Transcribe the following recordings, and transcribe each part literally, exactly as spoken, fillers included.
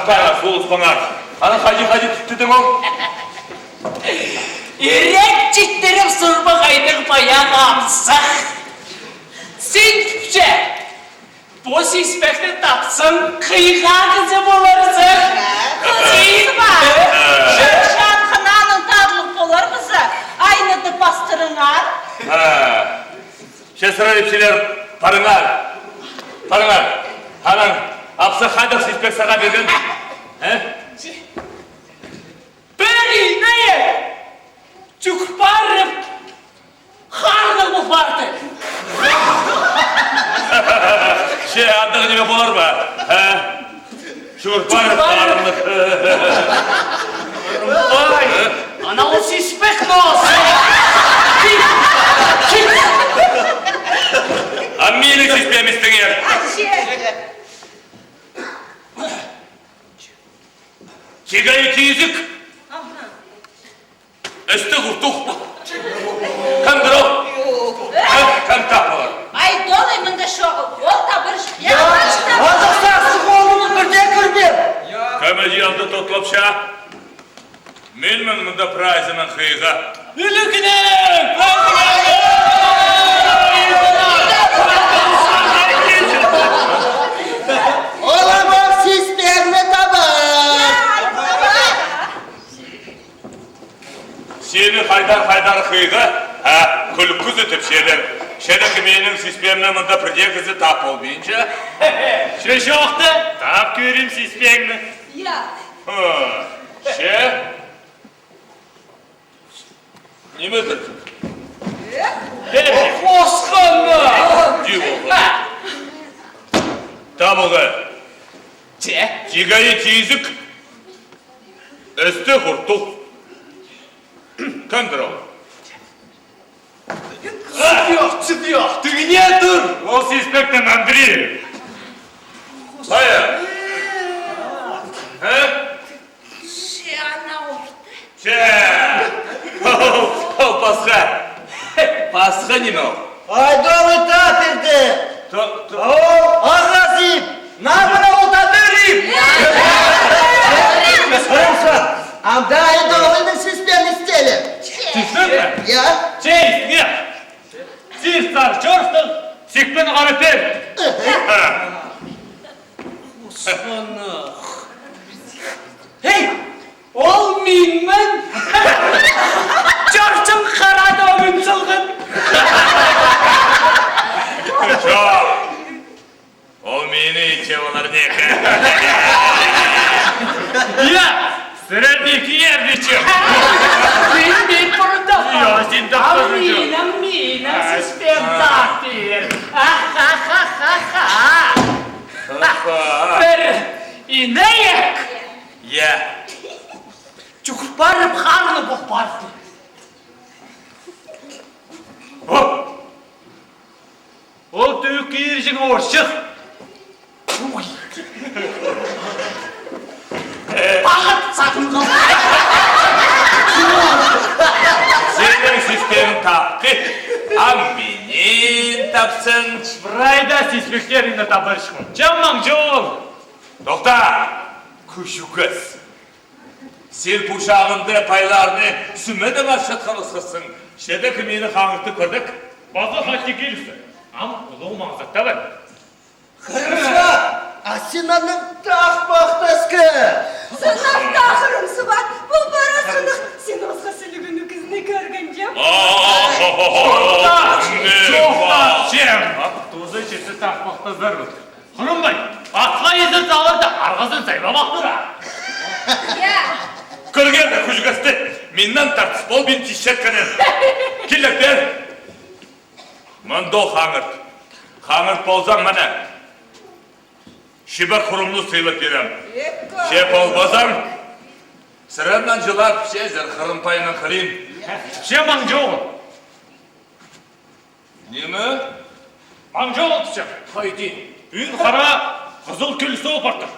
Хайа, сулыспаңар. Аны хайди, хайди тӱттедің ол? Ирек читтеріп сурбағайдың паян апсах. Син тіпче, пу сиспекті тапсаң, хыйға кізі поларзың. Син ба? Шыршатхананың тарлығ полар бізі. Айныды пастырыңар. А, че сірер ипчілер, парыңар. Парыңар. Анаң апсах хайдағ сиспек сағаа пирген? Э? Пір иней чӱгӱр парып, харны пу парды. Че, андағ ниме полар ба? А? Чӱгӱр парып, харны. Ой, ана ол сиспек ноос. А минің сиспеем истіңер. Чигайы кизік. Ага. Істі хуртух. Кемдір ол? Кем, кем тап полар? Ай, долай мында шоғыл. Ол табырш. Я, я, азықсас, олымның пірдее кірбе. Кем іди алды тотлапча? Мин, мин мында прайзынаң хыйға. Ӱлӱкӱнең! Оламох сиспеңні табар. Сині хайдар-хайдар хыйға, а, кӱлкізі тіпчелер. Че дее минің сиспеемні мында пірдее кізі тап полбинча. Че чоохта, тап кӧрим сиспеңні. Я. Ха, че? Ниме дір? Э? Хосханнах! Ди ол. Табылды. Че? Чигайы кизік. Істі хуртух. Кемдір ол? Чидиох, чидиох, тігіне тур! Ол сиспектің Андрей. Хайа? Э? Че ана орта. Че! Ол, ол пасха. Пасха ниме ол? Айдолы тапирды. Ол ағазып. Набыра ол табирып. Анда айдолының сиспең істелі. Сиспең бе? Я. Че, истіңер. Сис сар чорыстың, сикпен ары пер. Хосханнах. Эй, ол минмін. Чорчың харада омын сылғын. Чох. Ол мині итче олар неке. Я, сірер неке ердіче. Мин, мин пурунда. Я, син таппазың. Минің, минің сиспеем тапир. Ахахахаха. Пір иней. Я. Чӱгӱр парып, харны пу парды. Оп! Ол тӧӧк кирҷің орчых. Уй. Пағат сағынған. Сенің сиспең тапты, а минің тапсаң. Прайда сиспектеріңні табарчыхпын. Чамаң чоғыл. Тохта, кӱчӱгес. Син пу чағында пайларны сӱмедең арчатхан осхассың, че дее кім мині хаңыртып кӧрдек. Пазох хати килісті. Ам улуғ маңзыт табар. Хырымча, а син аның тахпахтасха. Сынап тахырым сыбат, пу парасхынах, син осха сілігін ӱкізіне кӧргенҷем. Чоохта, чоохта, чем. Тузы читі тахпахтазар. Хырымбай, атха изер саларда арғазын сайлап ах тура. Я. Кӧргенде кӱчӱгесті, миннең тартыс полбин тисчеткенін. Килек пер. Мындох хаңырт. Хаңырт ползаң, мына, чибер хурумны сыйлап пирем. Че полбазаң, сірернең чылап, че сірер хырымтайнаң хырим. Че маң чоғыл. Ниме? Маң чоғыл тіпчем. Хайди? Пӱӱн хара хызыл кӧл суғ партыр.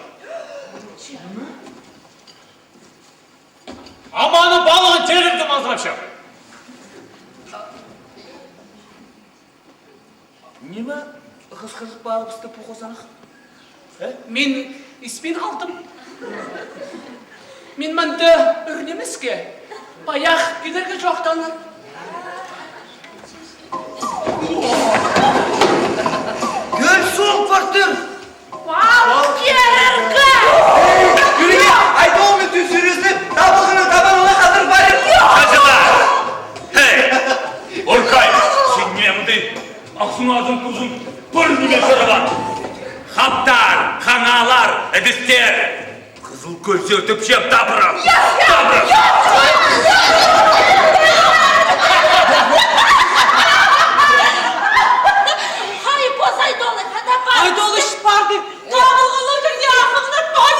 Ам аның палығын тирігде мазырапчам. Ниме? Хысхырып парыбысты пу хозанах? Э? Мин испин халдым. Мин мында ӱр нимеске, паях килерге чоохтааннар. Кӧл суғып партыр. Пал кирерге! Эй, Юрий, айда, оны тӱзірізіп, табылғаны табарына хазыр парир. Хаҷаннар! Хей, Орхай, син ниме мындағ азын-азын кӱзің пір ниме чарабаан? Хаптар, хаңаалар, ідістер. Хызыл кӧл сӧртіп чӧп табырам. Табырам. Хай, пос Айдолай, хада пар. Айдолай чіт парды. Табылғаннар кірзе, ахырына пар.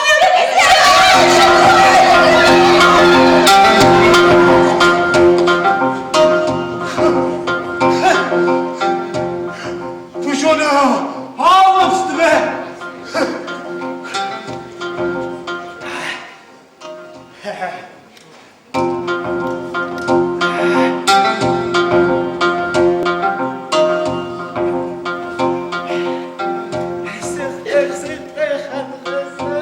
Пу чоны алып ыстыбе. Сыхтах, сыхтах, хан хызы,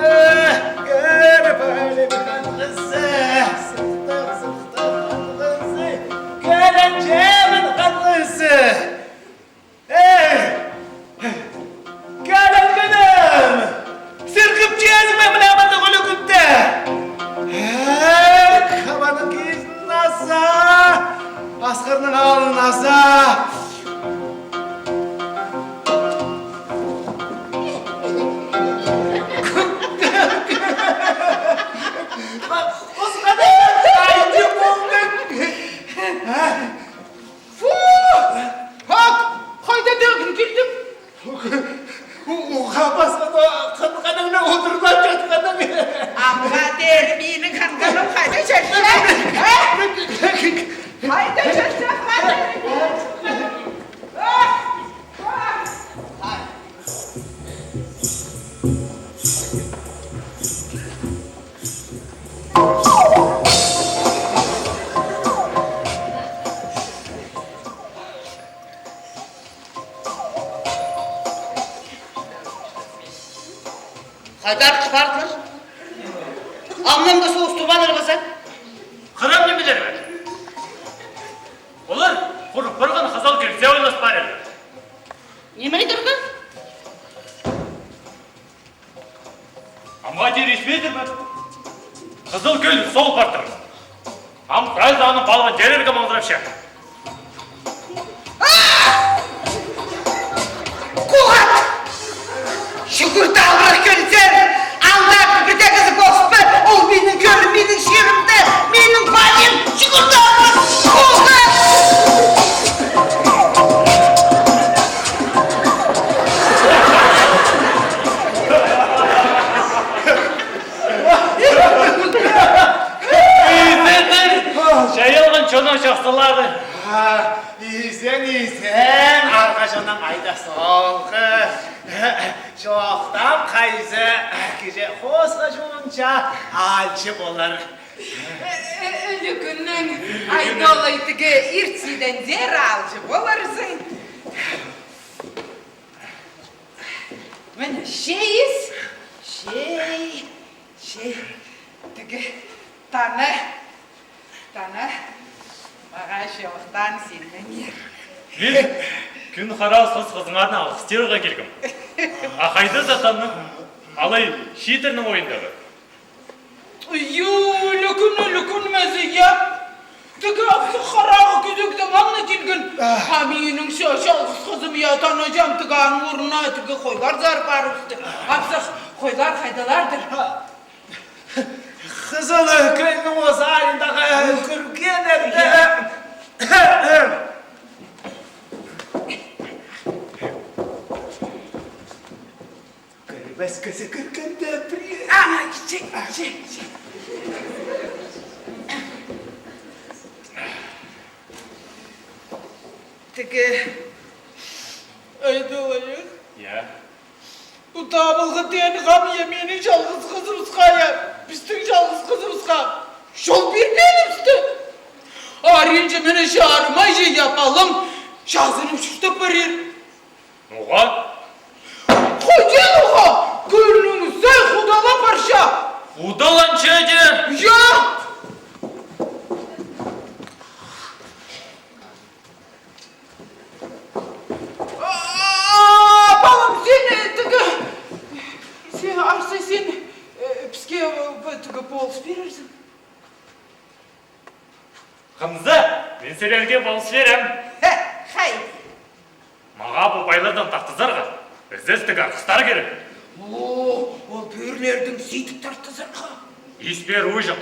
кӧріп алим хан хызы. Сыхтах, сыхтах, хан хызы, кӧрінчем хан хызы. Эй! Кӧрінгенім! Сіркіп чӧрзің ме мына мындағ ӱлӱкӱнде? Эх, хабаның кизін аза, асхырның алын аза. Хосхада, айдып полдың. Фу! Ак, хайда дегін килдім? У-, уғаа пасхада хынғаныңны одырлап чатханың. Амға теер минің хынғаным хайда чатча? Хайда чатча? Хайдар хабарлар? Амнам да соғыс турбааннар ба за? Хырам нимелер бе? Олар хурып парған хызыл кӧлзер ойлас парар. Ниме идерге? Амға тиріс пе идер бе? Хызыл кӧл сол партыр. Ам прайзы аның палған терерге маңзырапча. Куғат! Чӱгӱр, табырах кӧлзер! Анда пірдеезі пос па? Ол минің кӧлім, минің чирімде, минің паниим! Чӱгӱр, табырах! Куғат! Изеннер! Чайалған чонның чахсылары. А, изен, изен, арғаа чонның айда солғы. Чоохтап, хайзы кізі хосха чуунча алча полар. Ӱлӱкӱннең Айдолай тігі иртседензер алча поларзың. Мына чай іс, чай, чай. Тігі тана, тана. Мағаа чоохтаан синнеңер. Мин кӱн хараа хыс хызыңарны алғыстирға килгем. А хайда за таның? Алай чииттернің ойындағы. Ю, ӱлӱкӱн, ӱлӱкӱн мезі, я. Тігі апсах харағы кӱзектең аңна килген. А минің ча-, чалғыс хызым, я, танаҷаам, тігі аның орнына тігі хойлар зар парыбысты. Апсах хойлар хайдалардыр? Хызыл кӧлнің озарындағы кӱргеннерде. Кірбес кізі кіргенде пірее. А, че, че, че. Тігі Айдолай. Я. Пу табылған теен хам, я, минің чалғыс хызыбысха, я, пістің чалғыс хызыбысха чол пирбеен пісті. Аринче мені чарымай же япалым чазынып чуртап парир. Ноға? Хойден ноға, кӧлнің сай худалап парча. Удаланча даа. Я! А, палам, син, э, тігі, син, Арса, син, э, піске, э, тігі полыс пирерзің. Хымза, мин сірерге полыс пирем. Хе, хайди. Мағаа пу пайлардаң тартызарға ізестіг арғыстар кирек. О, ол пӧрлердең сидік тартызарға. Ис пеер, ууҷам.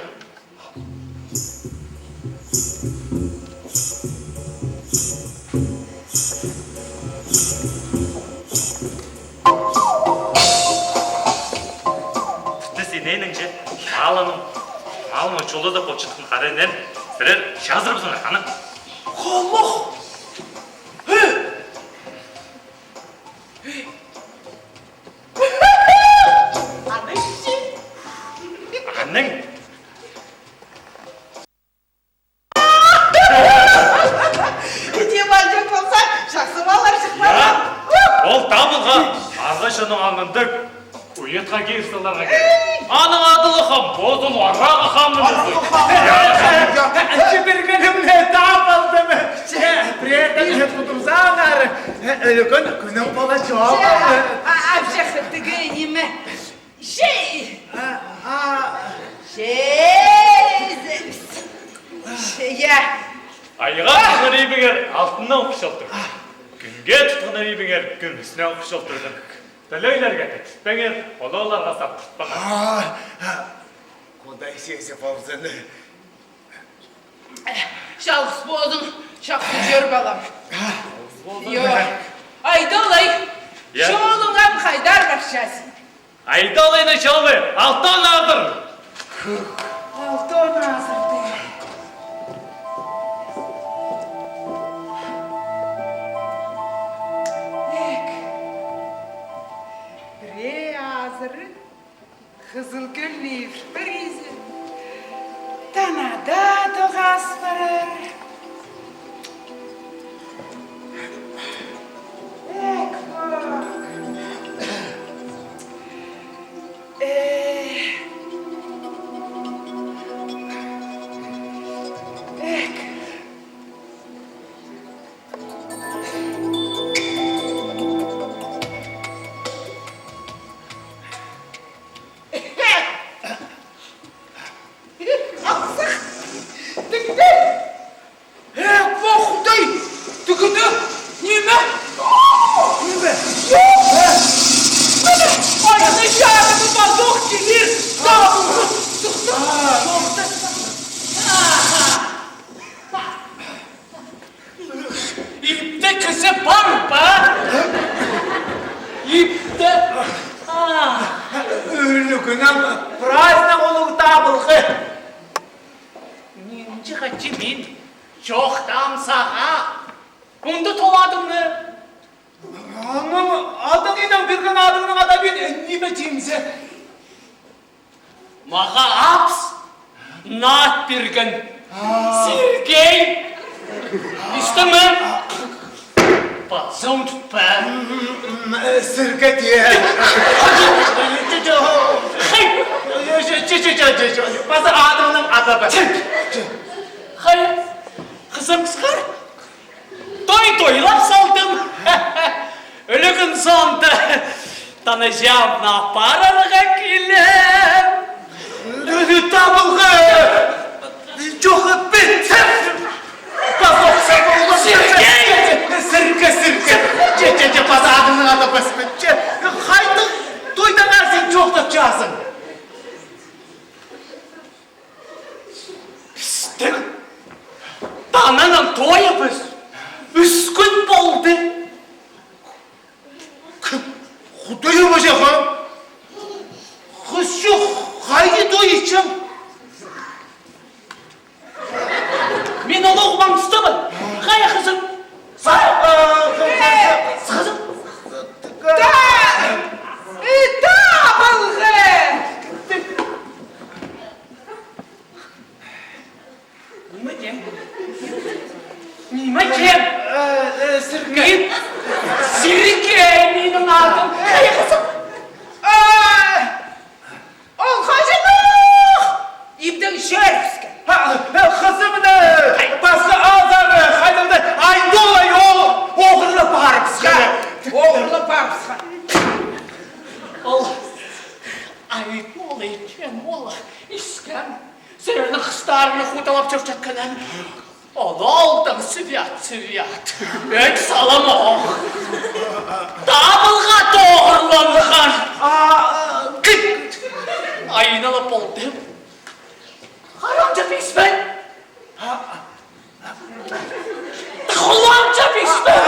Тіпті синеңнең че, малының, малының чолы даа полчатхан хариннар, сірер чазырыбызыңар, анаң. Холох! Анаң чи? Анаң. Итеп алҷаң полза, чахсы полар чыхпар. Я. Ол табылған арғысчының алнында куйатха кир саларға кирек. Аның адылы хам, позын арағы хамның. Арағы хам. Я. Чібіргенім не табылды ма? Че, пірдеезін тудымзаңар, ӱлӱкӱн кӱнің поларҷых. Че, а, апчах, тігі ниме? Че! А, а. Че! Че, я. Айға тутханнар ибіңер алтыннаң ох чалтыр. Кӱнге тутханнар ибіңер кӱмӱснең ох чалтырдыр. Тілеглерге тепсітпеңер, олаларға саптатпаңар. А, а. Худай сизе ползын. Чалғыс позың, чахсы чӧр, палам. Йо. Айдолай. Я. Чолың ам хайдар парчазың? Айдолайның чолы Алтон азыр. Алтон азыр, тее. Ек. Пірее азыры. Хызыл кӧлні ибіре пирзең, танада тоғас парар. Ек, пох. Э, ек. Алзах! Тігде! Э, пох, Худай! Тігде! Ниме? Ниме? Міне! Айны чарыны пазох килир! Сыхты! Сыхты! Ипте кізі пар ба? Ипте. А. Ӱлӱкӱннең праздник улуғ табылғы. Нинҷе хати мин чоохтаам сағаа. Мында толадың ны. Анаң, адаң, инаң пирген адыңнаң ада мин ниме тимзе. Мағаа апс ат пирген. А. Сергей. Истің ме? Паза ундутпа. М, м, э, Сергей тее. Хай. Че, че, че, че, че. Паза адыңнаң ада ба. Хай, хызым, сығар. Той тойлап салдым. Ӱлӱкӱн соонда таныҷаамны апарарға килем. Табылғы! Чох, петсер! Пазох сабылғы! Сірке! Сірке, сірке! Че, че, че, паза адыңнаң ада паспын, че. Хайдағ тойдаңар син чоохтапчазың? Пістің тананың тойыбыс ӱс кӱн полды. Кӱ-, Худай, ам аҷаха. Хызы чох, хайди той итчең? Мин улуғ маңыстыбын. Хайа, хызым? Са-, а, хы-, хы-, хы-, хызым? Та-, э, табылғы! Ниме тем? Ниме тем? Э, э, Сірке. Мин Сірке, минің адым. Хайа, хызым? Э, ол хаҷан Искем, сірернің хыстарыңны худалап чӧрчеткенін. Ол олдың свят, свят. Ӧт салам ох. Табылға тоғырланған. А, кит. Айналып полды. Харамҷы писпін. Хуланча пистім.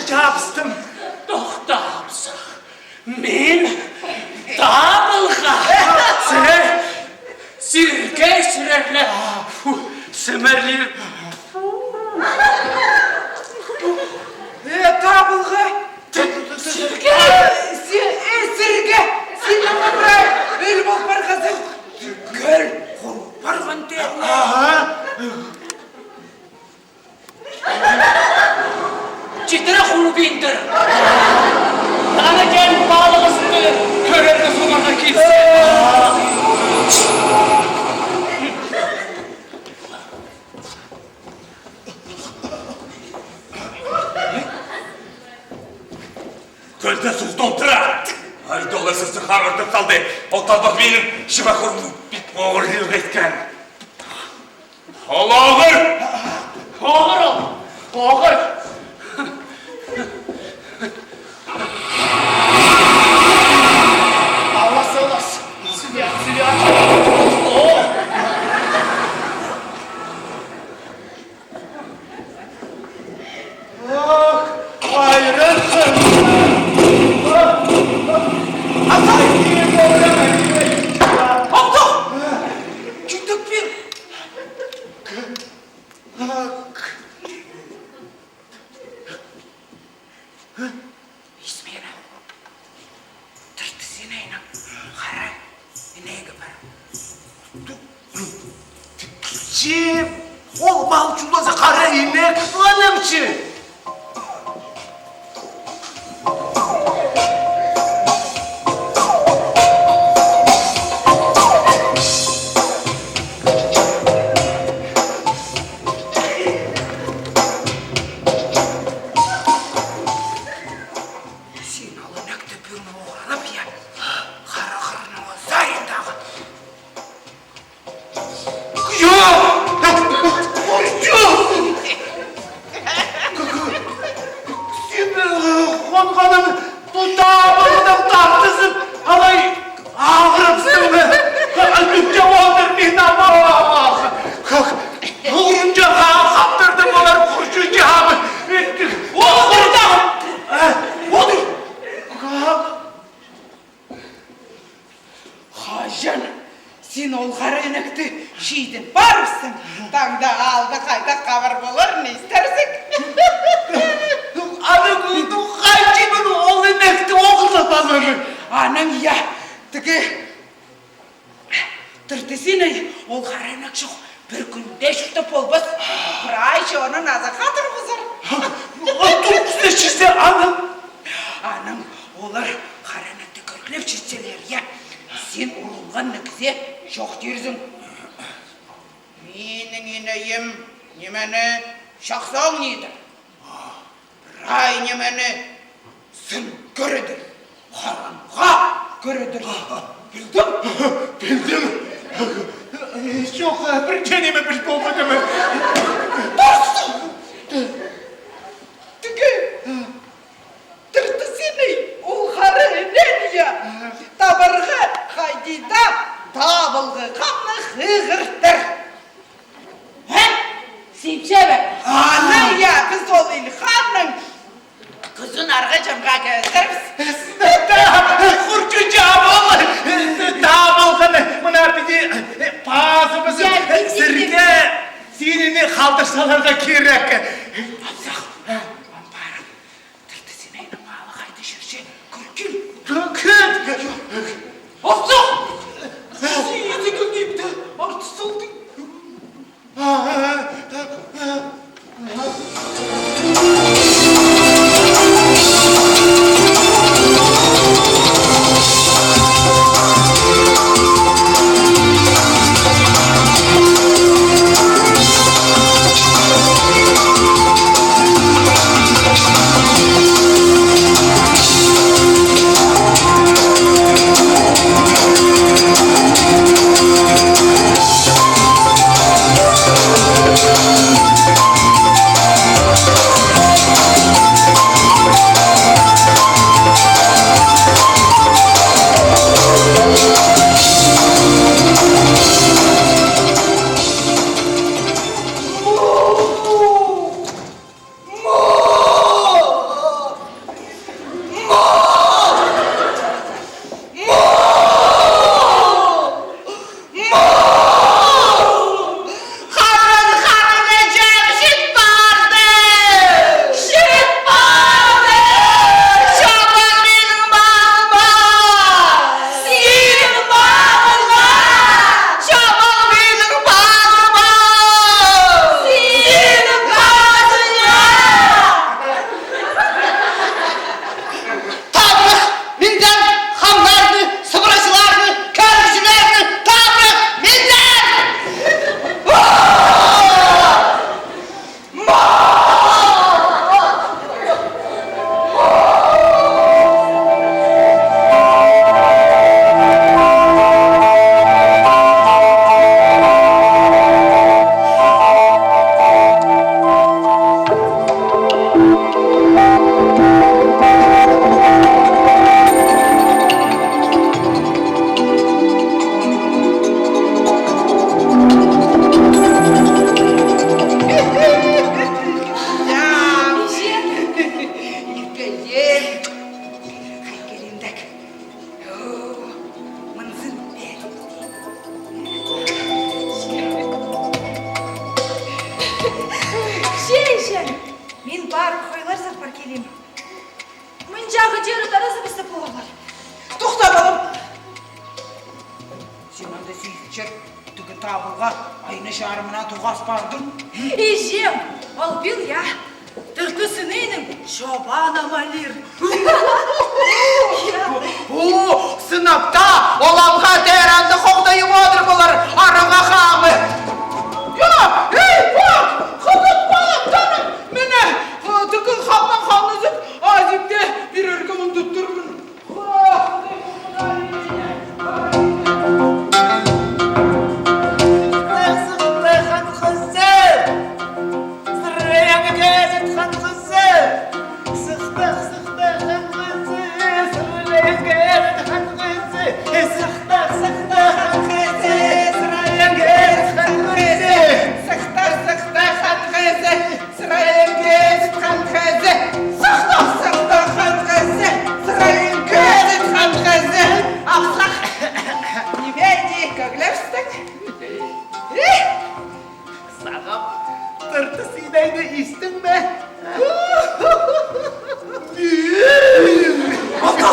Чабыстым. Тохтабыза. Мин табылға. Сірер, сірерге, сірерге. Сімерлер. Э, табылға. Сірерге. Э, сі-, э, сірерге. Син ама прай. Өл пол парғазың. Кӧл хол парған тее. Аха. Читіре хурбиндір. Ана кен палығысты кӧрерге сомарға килсе. Кӧлде суғ толдыра. Ай, долы сызы хабартып салды. Ол талбах минің шыба хурму пит оғыр илгеткен. Ол оғыр! Оғыр ол! Оғыр! Алас, алас! Свят, свят! О! Ох, айран! Ата! Ата! Чӱндек пир! Ис мені. Тыртыс инейнің хара инегі пар. Че, ол мал чулаза хара инек паланчы. Син ол ӱнекті пӱӱн оғырлап, я? Хара хырның озайындағы. Кӱ-, кӱ-, син, э, хонғаның тутабының тартызып, алай ағырыпсың ба? Ӱлӱкке одыр, мин ама. Урынҷа ха-, хаптырдым олар, хурчу чабы. Одыр да! Э, одыр! Хаҷан син ол хара ӱнекті чидіп парыбыссың, таңда алда хайдағ хабар поларын истерзің. Аны, ну, хайди мин ол ӱнекті оғырлап аларым? Анаң, я, тігі Тыртыс иней, ол хара ӱнек чох пір кӱн дее чуртап полбас. Прай чонын азахха турғызар. Ол турғыза чізе анаң. Анаң олар хара ӱнекті кӧрлеп читселер, я, син урунған кізее чох тирзің. Минің инейім нимені чахсы оңнидыр. Прай нимені сын кӧредір, харамға кӧредір. Пілдің? Пілдім. Чох, пір дее ниме піл полбадым. Турсың! Тігі Тыртыс иней, ол хара ӱнең, я, табарға хайди даа табылғы хамны хығыртар. Ха? Сипче бе? Анаң, я, піс ол Илханның кӱзін арға чамға кӧзідербіс. Хурчу чабыл, табылғаны, мына піди пазыбызын, я, сірерге, сині халдырсаларға кирек. Апсах, ам парып. Тыртыс инейнің малы хайда чӧрче, кӧр кил. Кӧр кил. Апсах! Сині кӧргенде артыс салдың. Силчер тігі табылға айна чарымына тоғас пардым. Иҷем, ол пил, я, Тыртыс инейнің чобаны амалир. О, сынап та, ол алға тер анда хоғдайып одыр полар, араңа хамы. Я, ей, пар, хызыт палаптарым! Міне, тігі хамнаң ханызып, азипте пирерге мындыттырбын. Сыхтах, сыхтах, хан хызы! Сыхтах, сыхтах, хан хызы! Сыра еңгер, хан хызы! Сыхтах, сыхтах, хан хызы! Сыра еңгер, хан хызы! Сыхтах, сыхтах, хан хызы! Сыра еңгер, хан хызы! Ахсах! Ниме иди кӧглепчезің? Сағам, Тыртыс инейні истің ме? Ата!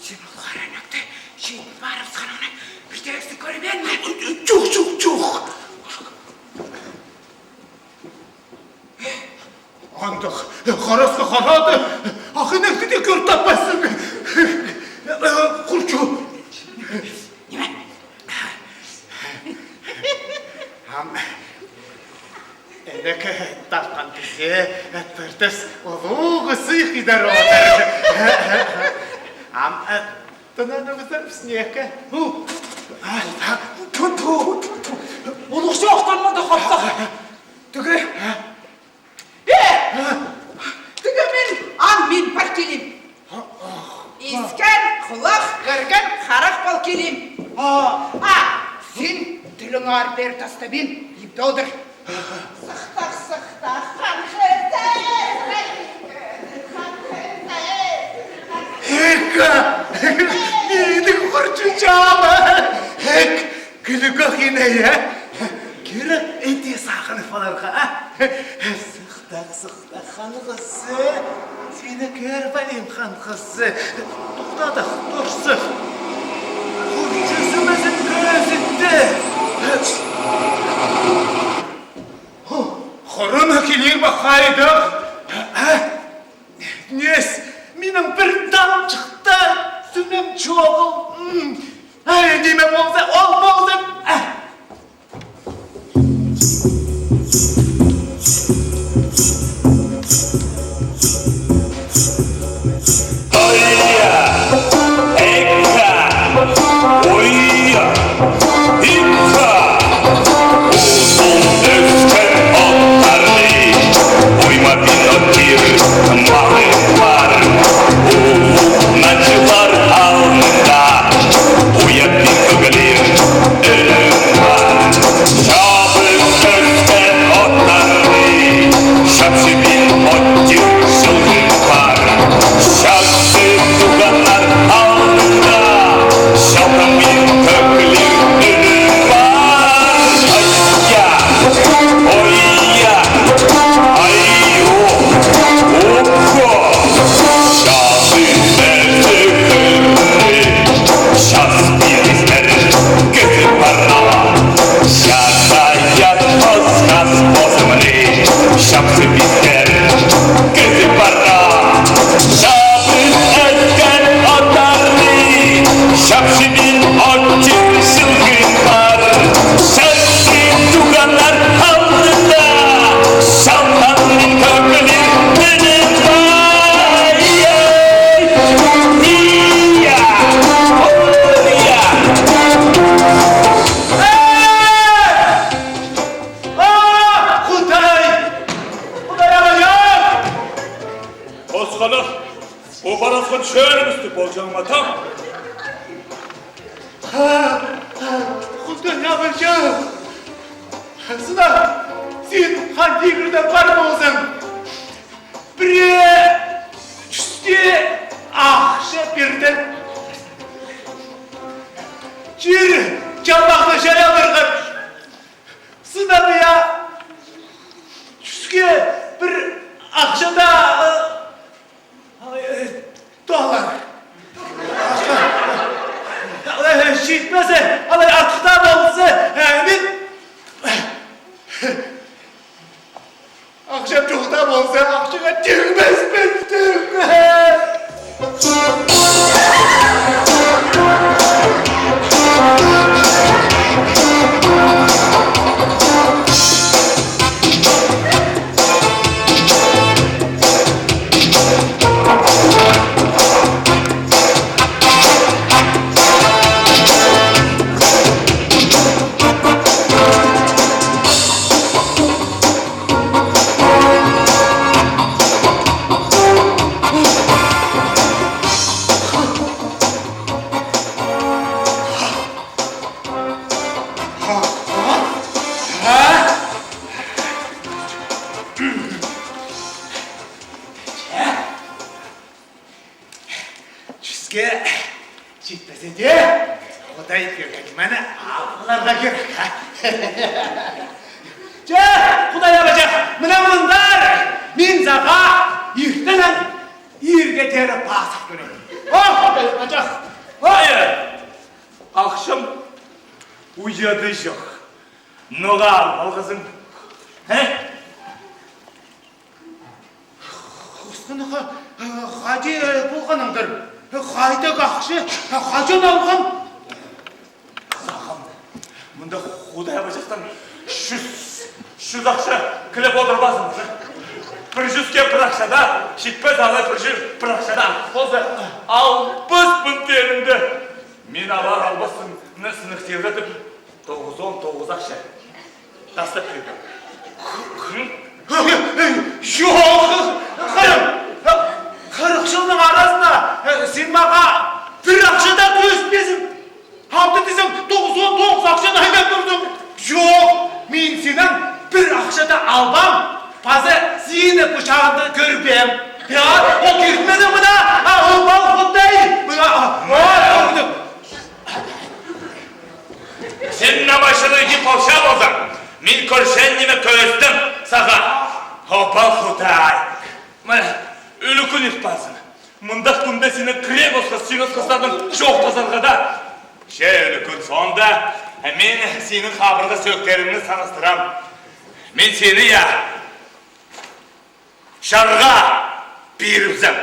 Син ол хара ӧнекті чиит парыбысханыңнаң пірдеезі кӧрбеен ме? Чох, чох, чох. Андағ харасха харады, ах ӧнекті дее кӧр таппассың. Хурчу. Ниме? Ам ӧнек тапхан кізее Тыртыс улуғ сыйых идар одыр. Ам тынаныбызар піс неке. Ту, ту, ту, ту. Улуғ чоохтанма даа, хапсах. Тігі. Э! Тігі мин, ам мин пар килем. Искен хулах, кӧрген харах пол килем. А син тіліңні аар пеер тастабин, ибде одыр. Сыхтах, сыхтах, хан хызы, хан хызы. Эк, минің хурчу чаама. Эк, кӱлӱк ох ине, я? Кирек иди сағынып аларға, а? Сыхтах, сыхтах, хан хызы. Сині кӧріп алим, хан хызы. Тохтадах, турзах. Хурчу сымызын кӧзітті. Хурым килир бе хайдағ? А? Нес, минің пір тамчых таа сӱмем чоғыл. Ай, ниме полза, ол ползын. А! Ойя! Экка! Ойя! Икка! Узун ӧскен оттар ниис, ойма пин оттир, малы пар. Улуғ наҷылар алнында уян пин кӧглир, ӧлім пар. Чабыс ӧскен оттар ниис, чапчы пин оттир, чылғын пар. Чахсы туғаннар алнында чалтан пин кӧглир, ӧлім пар. Ойя! Ойя! Ай-о! Ухо! Чазы пірдеезі кӧзіт парна. Чазы ят хосхас позымны чапсы пистер кӧзіт парна. Чабыс ӧскен оттарны чапчы пин оттир, чылғын пар. Чахсы туғаннар алнында чалтан пин кӧглир, ӧлім пар. Ай-яй! Ия! Ойя! Э! А, Худай! Худай, алайым! Осхана, пу парасхан чӧрібісті полҷаң ма, атам? А, а, Худай, алайым! Сынап, син хан тигірдең пар ползаң, пірее чӱске ахча пирдім. Чир чалбахты чайаларға. Сынап, я, чӱске пір ахча даа, ы, ы, толар. читпезе, алай артых таа полза, э, мин, ахчам чох таа полза, ахчаңа тигбеспін, тигбес. Чӱске читпезе дее, Худай пирген нимені аларға кирек, а? Че, Худай Абачах, мына мындар, мин сағаа иртеннең ирге теере пазох кӧрем. О, Худай Абачах! О! Хайа, ахчам уяды чох. Ноға алғазың? Хе? Хосханнаң, э, хайди, э, полғаныңдар? Хайдағ ахча, э, хаҷан алғам? Сағам. Мында Худай Абачахтаң чӱс, чӱс ахча киліп одырбазың. Пір чӱске пір ахча даа читпес, алай пір чӱс пір ахча даа. Полза, алпыс муң теенеңді мин алар-албассың, мына сынап тирге тіп, тоғызон тоғызон ахча тастап пиргем. Чох, Хырым, хырых чылның аразында, э, син мағаа пір ахча даа кӧзітпезің. Алды тізең, тоғызон тоғызон ахчаны айландырдың. Чох, мин синнең пір ахча даа албаам, паза сині пу чағында кӧрбеем. Я, ол киртмеде мына, а, обал Худай, мына, а, а, көрдің. Син намайшыны иди полча ползаң, мин кӧрчем ниме кӧзідім сағаа. Обал Худай. Мына, ӱлӱкӱн ирт парзың. Мындағ кӱнде синнең кірек осхас, синең осхастарның чоохтазарға даа. Че ӱлӱкӱн соонда мин синің хабырғы сӧӧктеріңні санастырам. Мин сині, я, чарға пирібізем.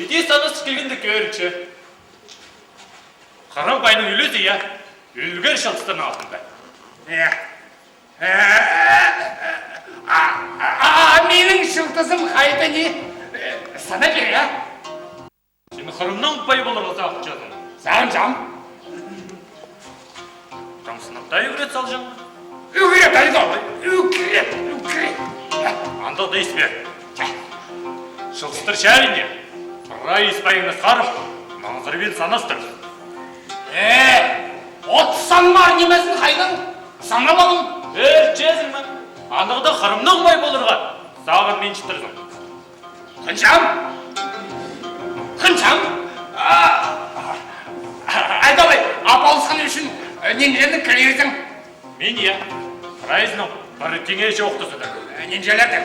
Иди санас килгенде кӧрче. Хырым пайның ӱлӱзі, я, ӱлгер чылтыстың алтында. Э. Э, а, а, а минің чылтызым хайда ни? Э, сана пирем, я? Син Хырымнаң пай поларға сағынчазың? Сағынчам. Там сынап таа ӱгрет салҷаң. Ӱгрет, айдалай, ӱгрет, ӱгрет. Андағ даа ис пе? Ча. Чылтыстар чаринде. Прай ис пайыңны сығарып, маңзырбин санастыр. Э, от санмар нимезін хайдаң санап алам? Ӧрчезің ме? Анығда Хырымнаң пай поларға сағынминчатырзың. Хынчам? Хынчам? А, айдалай, а полысхан ӱчӱн, э, нинҷені кірерзің? Мин, я, прайзының пір тиңе чоохтазы даа. Э, нинҷелердең?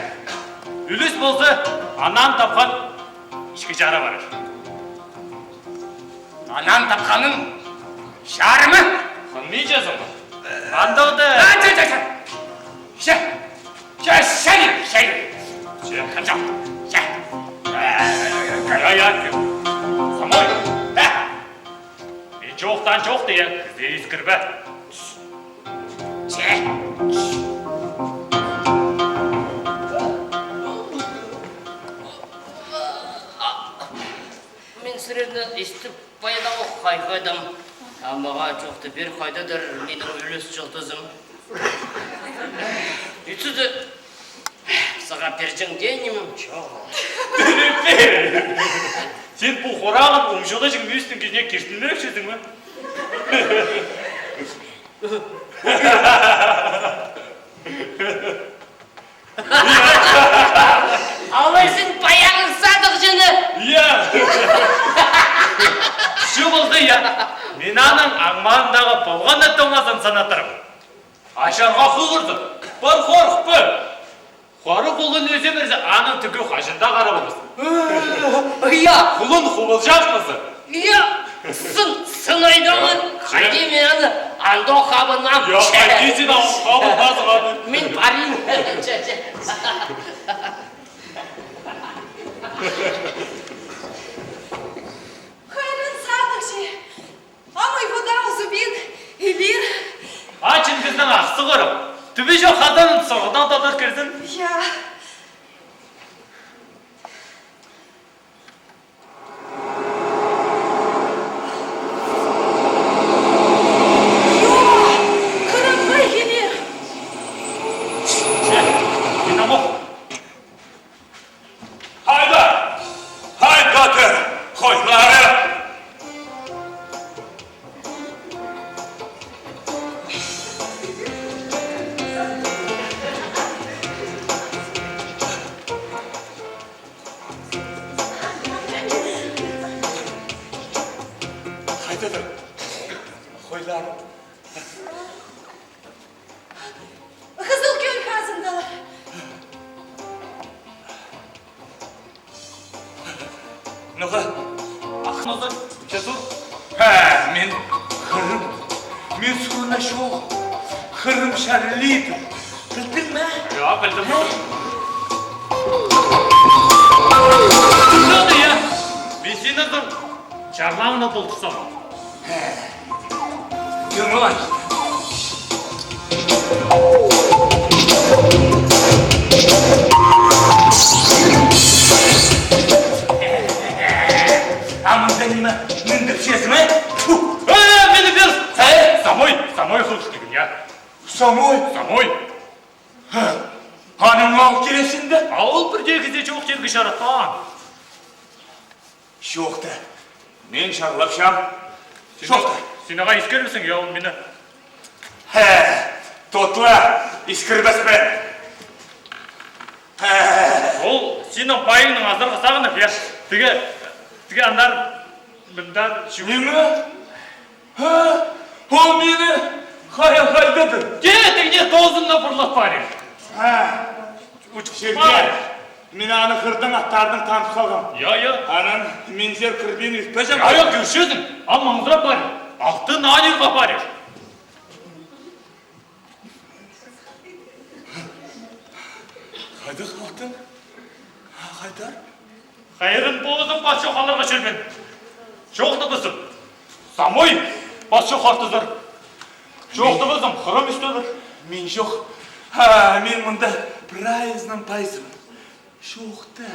Ӱлӱс полза, анаң тапхан ічкі чара парар. Анаң тапханның чарымы? Хынминчазың ба? Андағ даа. А, че, че, че. Че. Че, че, че, че. Че. Хынчам. Че. Я, я, кӧр. Самой. Э. Мин чоохтаан чоохты, я, кізее искірбе. Че. Мин сірерні истіп пайдалох хайхадым. А мағаа чоохты пир, хайдадыр минің ӱлӱс чылтызым. Итсе дее сағаа пирҷең дее нимем чоғыл. Син пу хорағын оң чолдаҷаң мӱӱстің кізіне киртінмирекчезің ме? Я, Алғанны тоңазын санаттырып. Ашарға хығырзын. Пар хорыхпа. Хорығ полған ӧзе пирзе, аның тӱгі хаҷан даа хара полбас. Э, я. Хулун хубылҷах полза. Я. Сын, сын айдамын. Я. Хайди мин аны андох хабынмам. Я, хайди син ам хабынмазың аны. Мин парим. Че, че. Хайран садығҷы. Амай вода узубин илир. Ачын кізінің ахсы хырып. Тӱбе чох хазанын соғыдаң тадап кирзін. Я. Йо, хырымға илир. Че, мин амох. Хайдар! Хайдар! Хойлары! Хайдадыр хойлары? Хызыл кӧл хазындалар. Ноға? Ах, ноға? Че тур. Ха, мин хырым. Мин сурына чоғыл. Хырым чарлидыр. Пілдің ме? Я, пілдім. Пілдің, я. Мин сині чарлаңны толтырсам. Тыңла. А мында ниме, мындағ чезім, э? Фу! Э, мені пир! Э, самой, самой хылыш тигін, я. Самой? Самой. Ха. Аның ал киресінде? А ол пірдеезі чоох чирге чаратпаан. Чоохта. Мин чарлапчам. Чоохта. Син ағаа искірібіссің, я, ол мині. Хе, тотла, искірбеспін. Хе. Ол синің пайыңның азарға сағынып, я. Тігі, тігі андар, мындар, чу- Ниме? Ха? Ол мині хая хайдадыр? Тее, тігіне тозынна пырлап парир. Ха. Учух черге. Мин аны хырдың аттарының танып салғам. Я, я. Анаң минзер кірбин иртпеҷем. Я, я, кӧрчезің. Ам маңзырап парир. Алтын анирға парир. Хайдағ алтын? Хайдар? Хайран позым пас чох аларға чӧрбеен. Чоохтабызым. Самой пас чох артызар. Чоохтабызым, хырым ӱстӧдір. Мин чох. Ха, мин мында прайзының пайзым. Чоохта.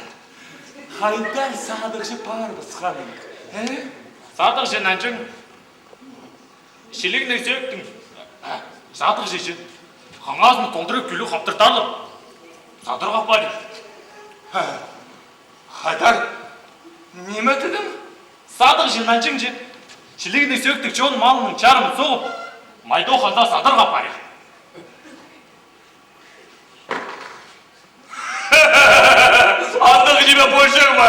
Хайдар садығҷы парыбысханың? Э? Садығҷы нанҷың. Чилігнең сӧӧктің садығҷызы. Хаңазын толдырып кӱлӱ хаптыртарлар. Садарға парир. Ха. Хайдар, ниме тидім? Садығҷы нанҷың чи. Чилігнең сӧӧктің чон малының чарымын соғып, Майдох ханда садарға парир. Андағ ниме полҷаң ма?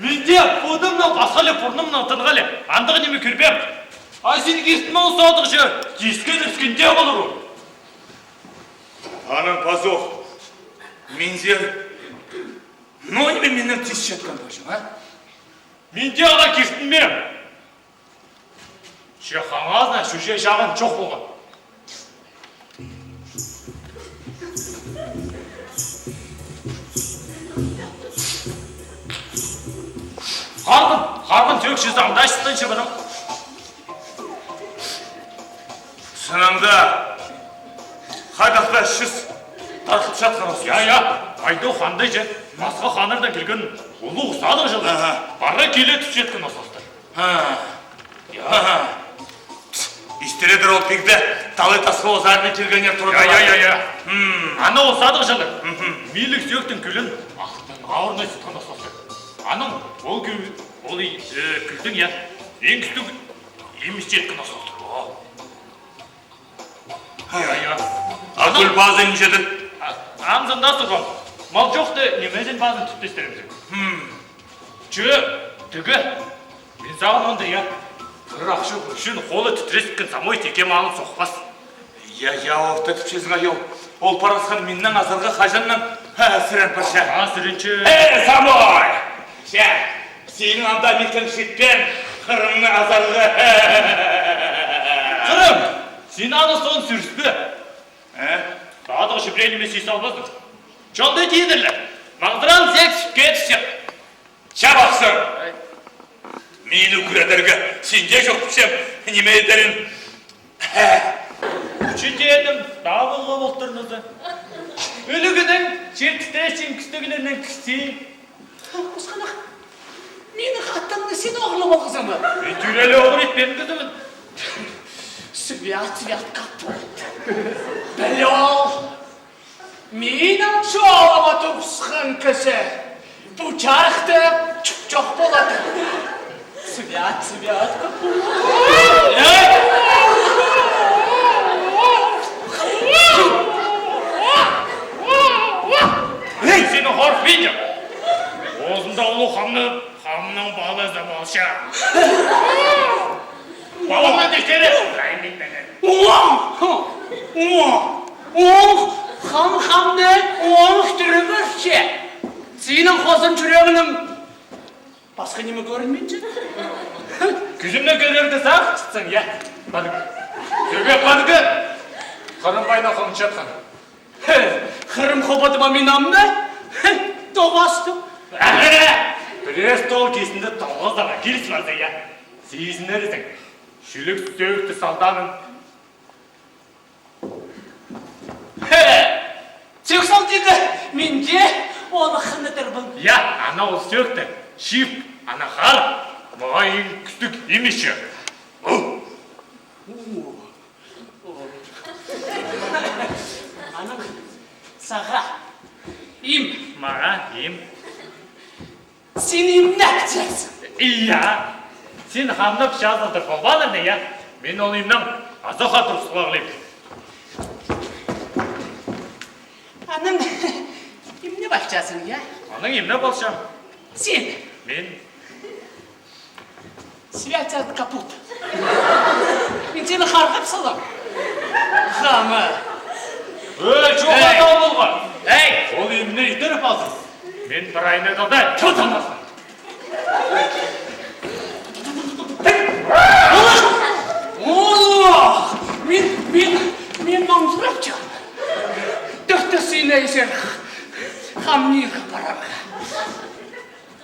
Мин дее пудымнаң пасха ле, пурнымнаң тынға ле андағ ниме кӧрбеем. А син киртінме, ол садығҷы, тискен-ирткен дее полар ол. Анаң пазох. Минзер. Ноо ниме миннең тисчеткен полҷаң, а? Мин дее ағаа киртінмеем. Че хаңазына чӱче чағын чох полған. Харғын, харғын сӧӧк чізе андағ чіс тынчы пыдым. Сынаңда хайдағ-да чіс тархытчатхан осхас. Я, я, Майдох ханда чи, пасха ханнардаң килген улуғ садығҷылар. Аха. Пара киле тӱсчеткен осхастар. Ха. Я. Аха. Истередір ол пигде талай тасхыл озарына килгеннер турды. Я, я, я, я. М. Аны ол садығҷылар. Мгм. Миліг сӧӧктің кӱлін алтынға орнай сытхан осхастар. Анаң ол кӱл, ол и, э, кӱлдің, я, иң кӱстіг иміс читкен осхастар. О. Ха. Я, я. А кӱл пазы нинҷе-дір? А, анзында сурғам. Мал чохта, нимезін пазын тӱттестіремзің. Хм. Че, тігі. Мин сағынғанда, я. Хырах чох ӱчӱн холы титрескен самой тикке малын сохпас. Я, я, орта тіпчезің, айол. Ол парасхан миннең азарға хаҷаннаң, ха, сірен парча. А, сіренче. Э, самой! Че, синің анда микең читпеен Хырымны азарға. Хырым, син аны соон сӱріспе. Э? Садығ чібірен ниме сис албазың. Чонда тидірлер. Маңзыран сек сӱтке тӱсче. Чабахсың! Мині кӱредерге синде чох тіпчем, ниме идерін. Ӱчӱн теенім, табылғап олтырнызы. Ӱлӱкӱнің чиртістіресчең кӱстіглернең кізі. Хусханах, минің хатамны син оғырлап алғазың ба? Мин тӱрелі оғыр итпеен кізібін. Свят, свят капут. Піле ол. Минің чолыма турысхан кізі пу чарыхта чох полады. Свят, свят, как... Эй! Эй, сені хорых пинчем. Озында улуғ хамны хамның палазы полча. Палаға тектере. О! О! О! Хам хамны оң тӱрібірче. Синің хозым чӱрегінің пасха ниме кӧрінминче. Кӱзімні кӧрерге сағынчатсың, я? Пар. Тӧбе, парғы. Хырым пайна хомчатхан. Хе, Хырым хобадыма мин амды. Хе, тоғастым. Ағыры! Престол кизінде тоғызарға киліс парза, я? Сизінерзің. Чӱлік сӧӧкті салданың. Хе! Сӧӧк салдирға, мин дее ол хынадырбын. Я, ана ол сӧӧкті чип, ана хар, мағаа иң кӱстіг имече. У. О. Анаң сағаа им. Мағаа им. Син имнеп чазың. Ия. Син хамнап чазылдыр полбаның, я? Мин ол имнең азахха турысхылағлим. Анаң имнеп алчазың, я? Анаң имнеп алчам. Син? Мин. Свят, свят капут. Мин сині харғап салам. Хама. Ей, чоға, ей, тау полған. Ей! Ол имні итіріп алзын. Мин пір айнада да тутамазын. О! Мин, мин, мин маңзырапчам. Тыхты сині ізер хамнирға парарға.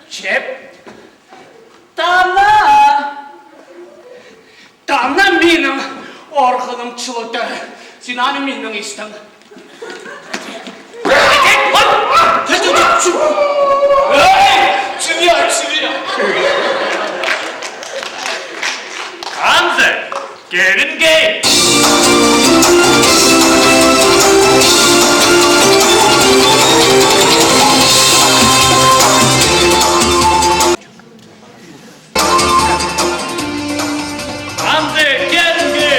Чеп. Тана! Тана минің орғылым чылытыр. Син аны минің истің. Эй, чия, чия. Анзы! Кевинге! Анзы, кевинге!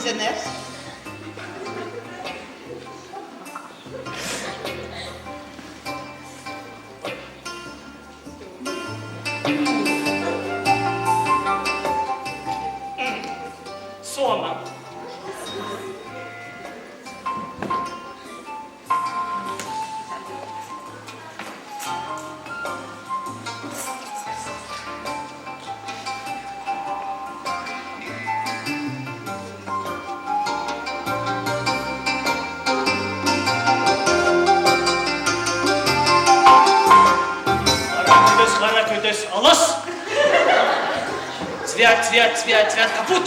Итсеннер. Сома. Хара кӧдес, хара кӧдес, алас! Цвят, цвят, цвят, цвят, капут!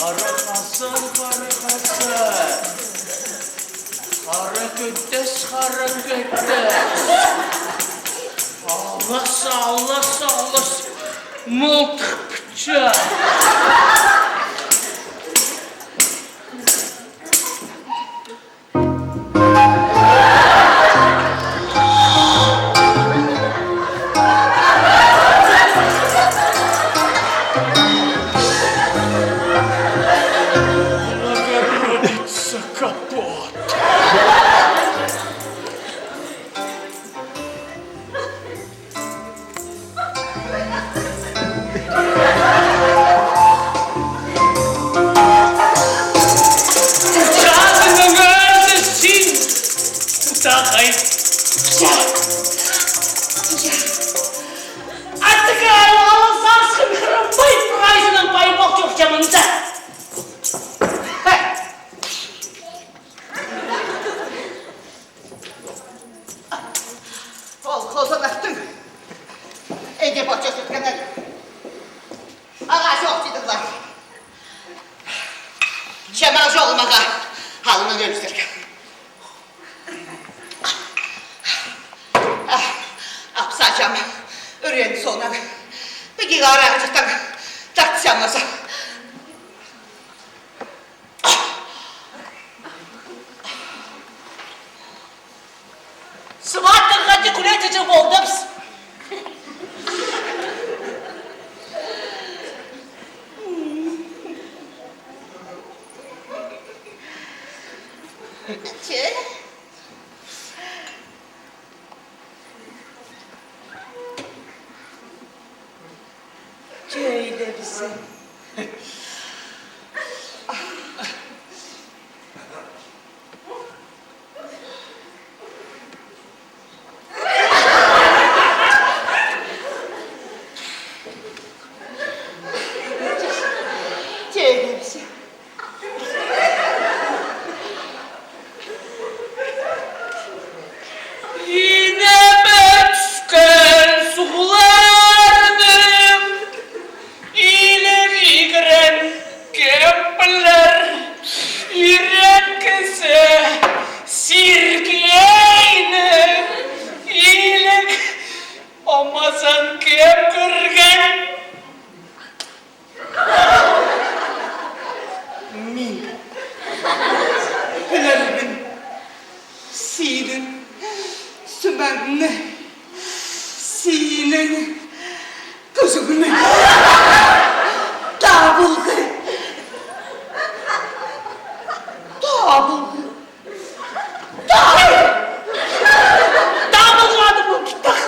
Хара хазан, хара хазан. Хара кӧдес, хара кӧдес. Алас, алас, алас. Мылтых пычах. Богородица, капот! Чазының ӧзі син, тағай. Я. Я. Аттыға алғалы сарсхын хырымбай прайзының пайбал чохчамында. Ол хозанахтың иди патча сӧткеннер. Ағаа чох тидірлер. Чамағ чоғыл мағаа алынын ӧлізерге. Апсаҷам, ӱреен соонан. Піди ағаа чыхтаң тартсам лаза. Сваттарға тик кӱлетіҷе полдыбыс. Че? Чӧйлебізем. Чӧйлебізем. Инебіскен суғларның иліг игірен кемпілер, ирен кізі Сергейнің иліг омазын кем кӧрген? Мин пілербін синің сӱмегіңні, синің кӱзігіңні. Табылғы! Табылғы! Табыл! Табылғаны мындағ.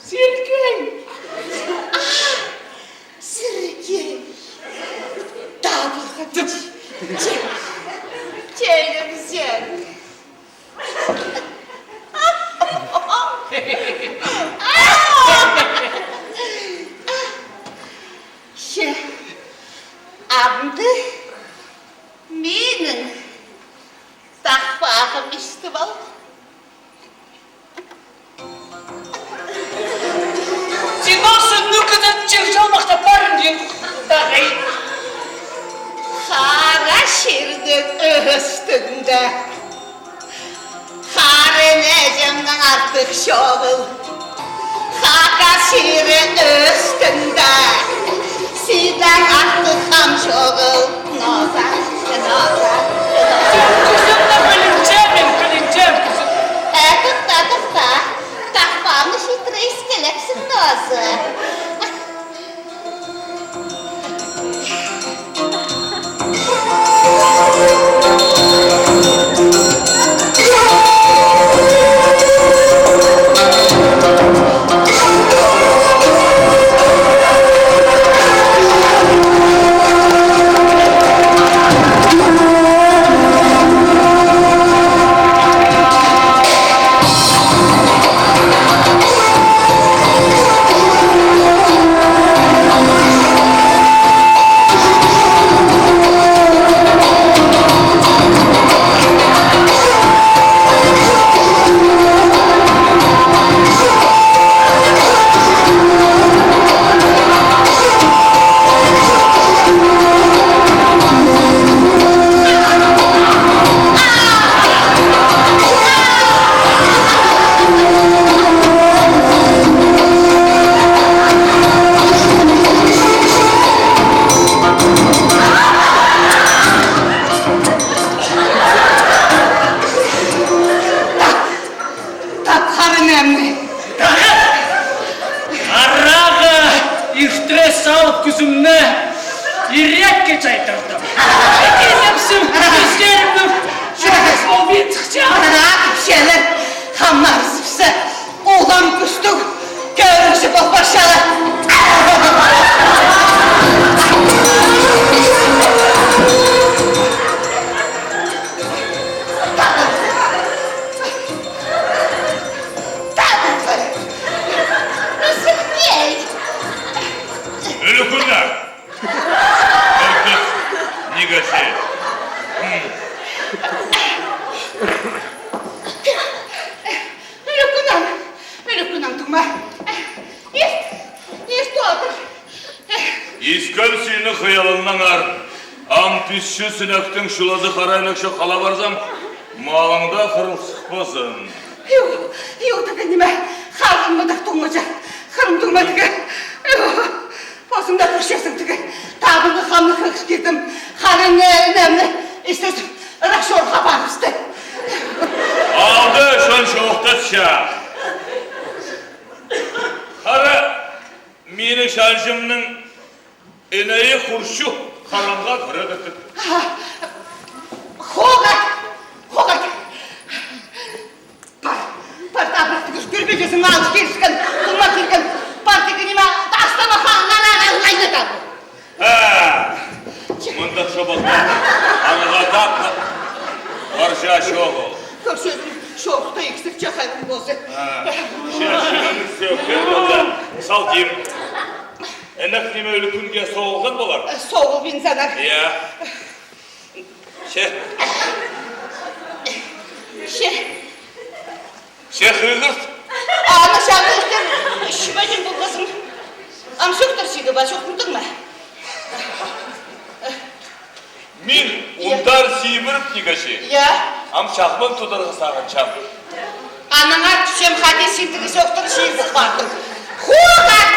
Сергей! А, Сергей! Табылған. Че-, че-, чейдім сен. Че, амды минің тахпағым истіп ал. Чирдің ӱстӱнде харын ээҷемнең артых чоғыл. Хакас чирі ӱстӱнде сидең артых хам чоғыл. Ноза, ноза, ноза. Кӱзімні пілінчем, мин пілінчем кӱзім. Э, тыхта, тыхта. Тахпаны читіре искелепсің, ноза. Тапхарынам. Арағы иртіре салып кӱзімні ирекке чайдырдым. Кизепсім, кӱзлерімнің чоғыс полбин сыхча. Арағы ипчелер, хамнарзыпса, улам кӱстіг кӧрігҷі пол парчалар. Табылды. Ӱлӱкӱннең. Ӧркіс, Нигачи. Ӱлӱкӱннең, ӱлӱкӱннең, тума. Ирт, ирт одыр. Искем сині хыялымнаңар. Ам писчі сынахтың чулазы харайнахча хала парзам, малың даа хырыл сыхпазын. Ю, ю, тігі ниме, хағынмадыр туңмаҷа, хырым туңма тігі. Ю, позың даа кӧрчезің тігі. Табынғы хамны хығыр кирдім, харайны, инемні истезіп, ырах чорға парыбысты. Алды чон чоохтасча. Хара, минің чалҷымның Инейі хурчу, харамға кіре кіртіп. Хоғат! Хоғат! Пар, пар, табырах тігіс, кӧрбеҷезің, алыс киліскен, туңма кирген, пар тігі ниме, тастама, ха, ха, ха, ха, ха, ха. Ә, мындағ чобалда, аңға тап, парча чоғыл. Кӧрчезің, чоохта иксікче хайран ползын. Ә, чачының сӧӧктер полза, салтим. Інек ниме, ӱлӱкӱнге соғылған полар? Соғылбин санар. Я. Че. Че. Че хығырт. Аны чағыртыр. Шыбайын полбазың. Ам сӧӧктер чигі ба, чоохтадың ма? Мин, я, ундар сибіріп, Нигачи. Я. Ам чағман тударға сағынчам. Анаңар тӱсчем, хайди син тігі сӧӧктер чиирзін пардың. Хуғат!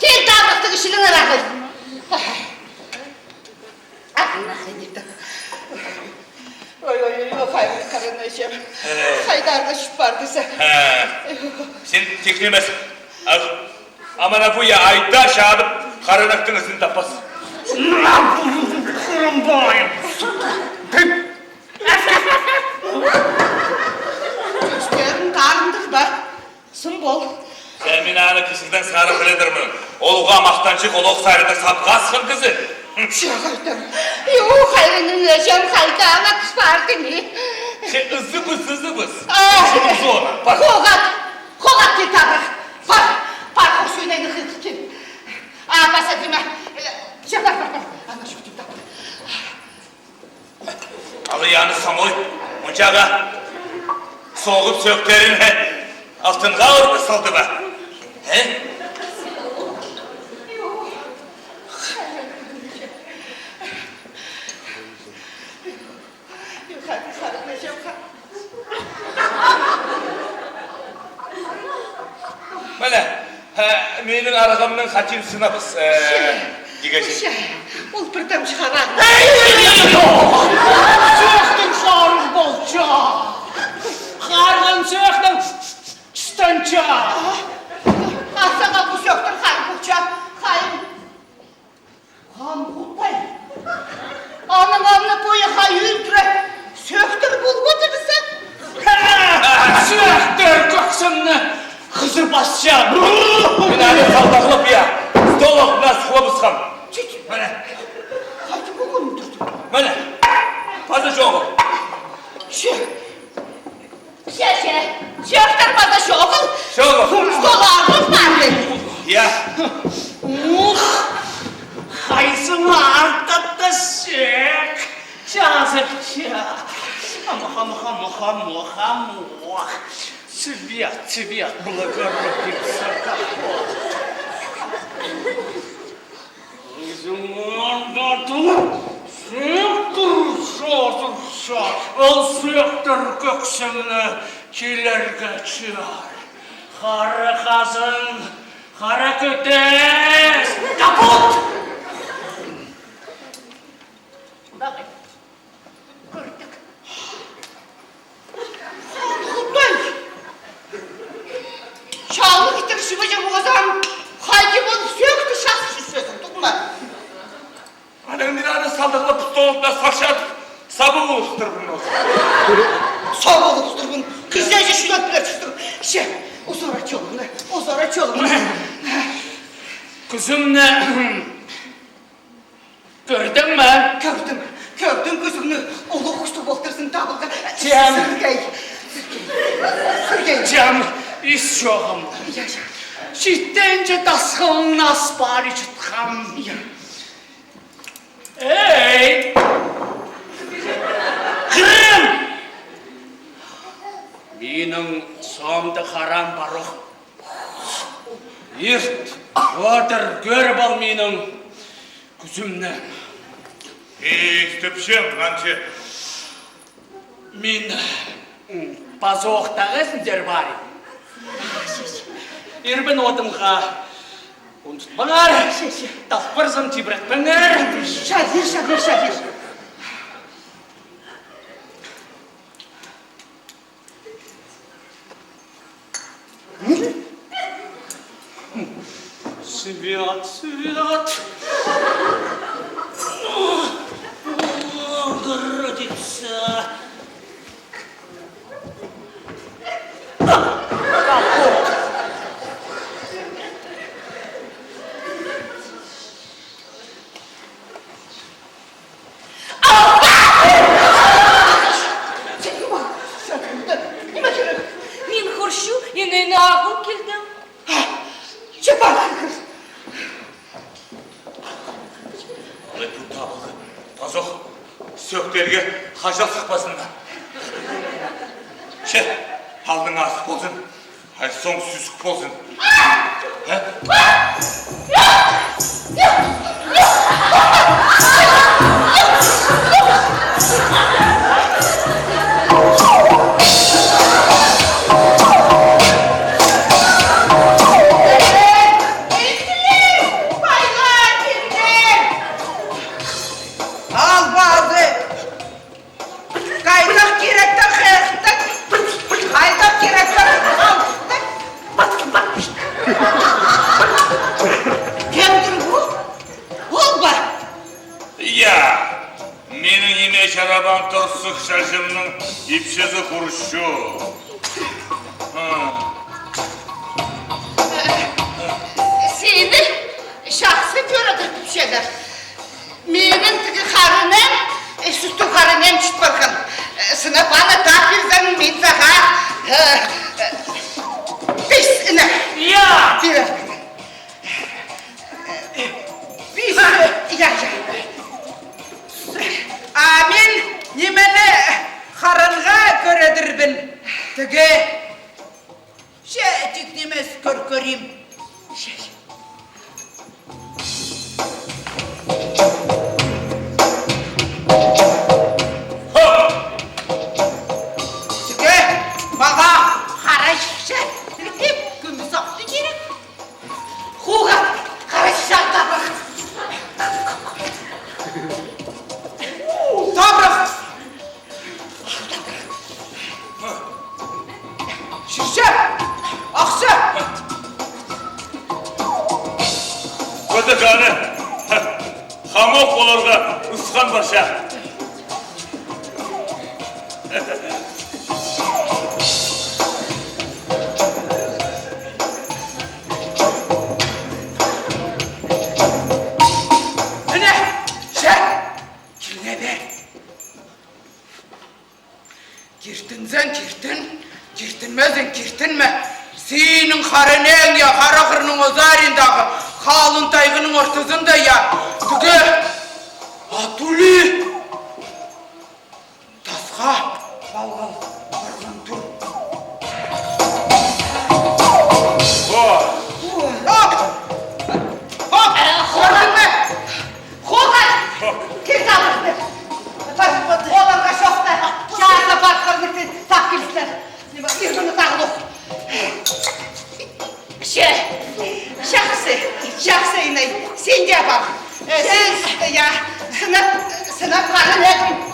Кил, табырах тігі чиліг арағыл. Ах, нахрен это. Ой, ой, ой, ой, хайран, хайран, ээҷем. Э. Хайдағ чіт парды зе. Э. Син тикнемес. Ах, ам ана пу я айда чаадып, харанахтың ізін таппас. Тӧстерін тарындыр ба? Сым пол. Че, мин аны кічігдең сығара піледірмін. Ол уғаа махтанҷых, ол ох саринда сапха асхан кізі. Чағайтыр. Ю, хайран, ээҷем, хайда ана кізі парды ни? Че, ызыбыс, ызыбыс. А. Шының зона. Пар. Хоғат. Хоғат, кил, табырах. Пар, пар, хурчу инейні хығыр кил. А, паза тиме. Че, пар, пар, пар. Ана чуртим табырах. Алай аны самой, мынҷаға соғып сӧӧктерін, хе, алтынға урып салды ба? Хе? Минің арғамнаң хати сынабыс, э, тигежі. Че, ол пір тамчы харағым. Эй, эй, эй, эй! Сӧӧктең сарығ полча. Харған сӧӧктең чыстанча. А сағаа пу сӧӧктер харығ полча. Хайым. Хан Худай! Аның алнында пу хай ӱлтіре сӧӧктер полып одырза? Ха! Сӧӧктер кӧксімні хызып асча! Мин аны салдағлап, я, стол алтына сығлабысхам. Чит! Міне. Хайди полғанын турдым. Міне. Паза чоғыл. Че. Че, че, сӧӧктер паза чоғыл. Чоғыл. Стол ағыл парды. Я. Ух, хайзың артатта сӧӧк. Чазыхча. Ам, ам, ам, ам, ам, ох. Цвет, цвет, благородица, какой. Кізің анда тур, сӧӧктер чазырча, ол сӧӧктер кӧксімні килерге чыар. Хара хазан, хара кӧтес, капут! Дағай. Кӧрдік. Худай! Чалығ итер чібеҷе ползаң, хайди пол сӧӧкті чазырчазың, туғ ма? Анаң мин аны салдағлап, стол алтына сахчадып, сабы полыстырбын ол. Сабы полыстырбын, кізее чӱдеп пирчезің. Че, узара чолыңны, узара чолыңны. Кӱзімні кӧрдің ме? Кӧрдім, кӧрдім кӱзімні. Улуғ кӱстіг полтырзың табылға. Тем. Сергей. Сергей. Тем, ис чоғым. Я, я. Читтенҷе тасхылын ас пари чатхам. Я. Эй! Хырым! Минің сомда харам парох. Ирт, одыр, кӧр пол минің кӱзімні. Истіпчем, ханҷы. Мин, м, пазох тағызын тер парим. Ирбін одынға. Ундутпаңар. Талпарзам, тибіретпеңер. Чарир, чарир, чарир. Свет, свет. Богородица. Мин хурчу, инеене ағыл килдім. Алай пу табылғы пазох сӧӧктерге хаҷал сыхпазыннар. Че, алның азых ползын. Ай, соонаң сӱзік ползын. А? Албазы! Хайдағ киректең хыйыхтың, хайдағ киректең хыйыхтың. Кемдір пу? Ол ба? Я, минің ниме чарабаан торсых чачымның ипчізі хурчу. Сині чахсы кӧрерге тіпчелер. Минің тігі харынам, э, сӱстіг харынам чіт парған. Э, сынап аны тап пирзең, мин сағаа, э, э, пис іні. Я! Пирер. Пис, я, я. А мин нимені харынға кӧредірбін. Тігі Че, тик нимес кӧр кӧрим. Че, че. Тігі, мағаа хара чікче, тігі кӱміс ох тигірек. Чаны, хамох оларға ысхан парча. Міне, че, киле бе. Киртінзең, киртін, киртінмезең, киртінме. Синің хара інең, я, хара хырның озариндағы, халын тайғының ортызында, я, тігі ат ӱлӱ тасха палғал парған тур. О! О! О! Э, Хорат! Көрдің бе? Хорат! Кир, сабырды. Оларға чоохта. Чаза парып киртін, тап килістер. Ниме, иргіні тағлох. Че, чахсы, чахсы, ине, син дее пар. Э, син, я, сынап, сынап парған ӧдім.